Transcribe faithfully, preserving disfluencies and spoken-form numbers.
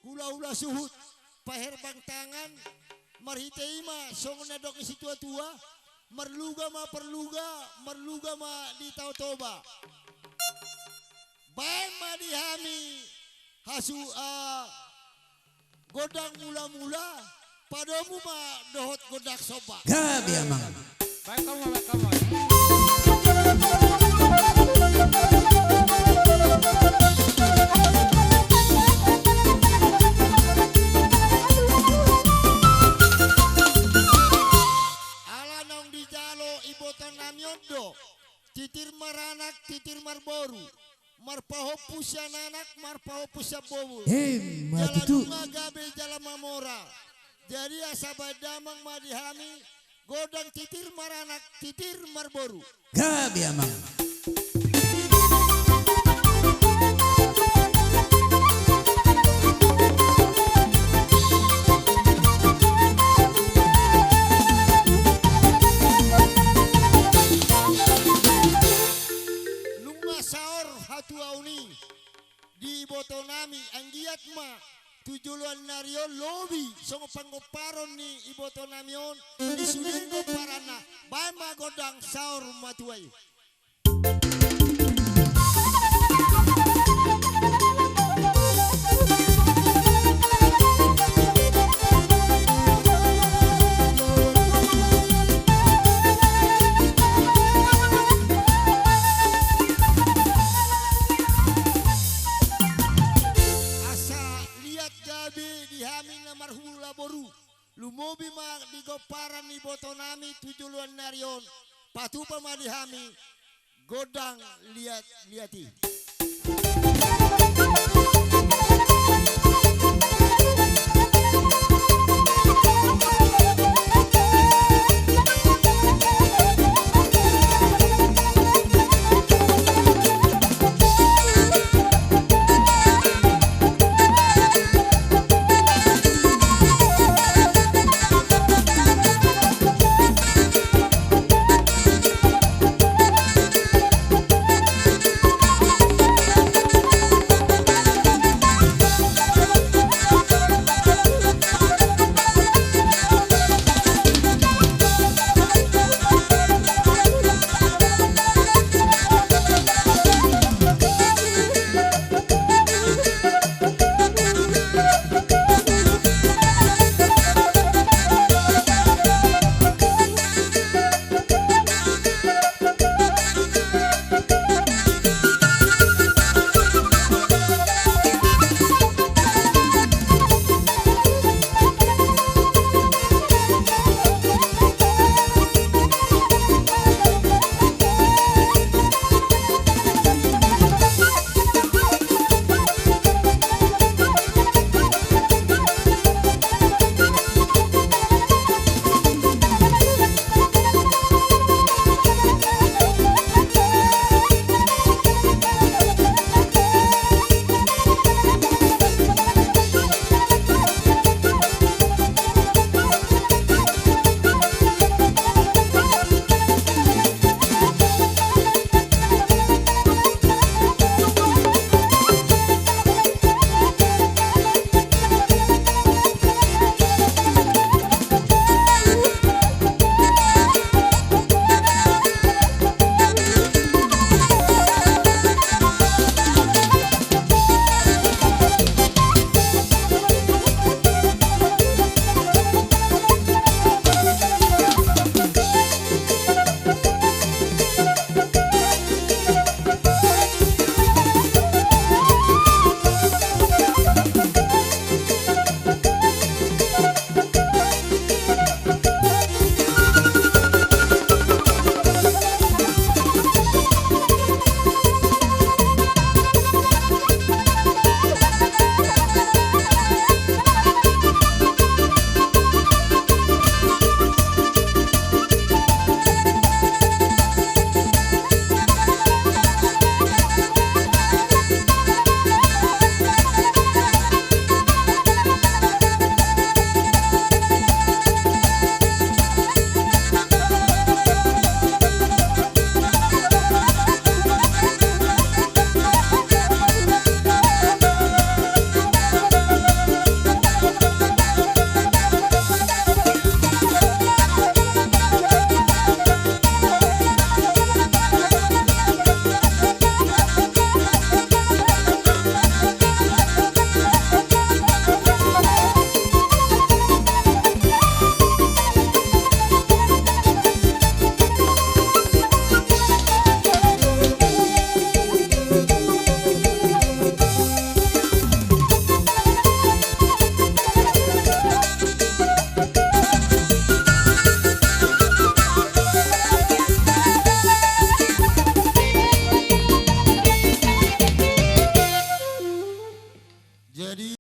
Hulahula suhut, paherbang tangan, marhite i ma songon na didok ni situatua, marluga ma parluga, marluga ma di Tao Toba. Baen ma di hami hasu, ah, gondang mulamula, padomu ma dohot gondang somba. Gabe, amang. Baen hamu, baen hamu. Ala naung dijalo ibotonami on do, titir maranak, titir marboru, marpahompu sian anak, marpahompu sian boru. Emma tutu. Jala nunga gabe jala mamora. Jadi asa baen damang ma di hami, gondang titir maranak, titir marboru. Gabe, amang. Nunga saor hatuaon i di ibotonami, anggiat ma tu joloan ni ari on lobi songon panggomparon ni ibotonami on di sude gomparanna. Baen ma gondang saor matua i. Asa liat gabe di hami na marhula boru. Lumobi ma di gomparan ni ibotonami tu joloan ni ari on, patupa ma di hami gondang liat-liat i.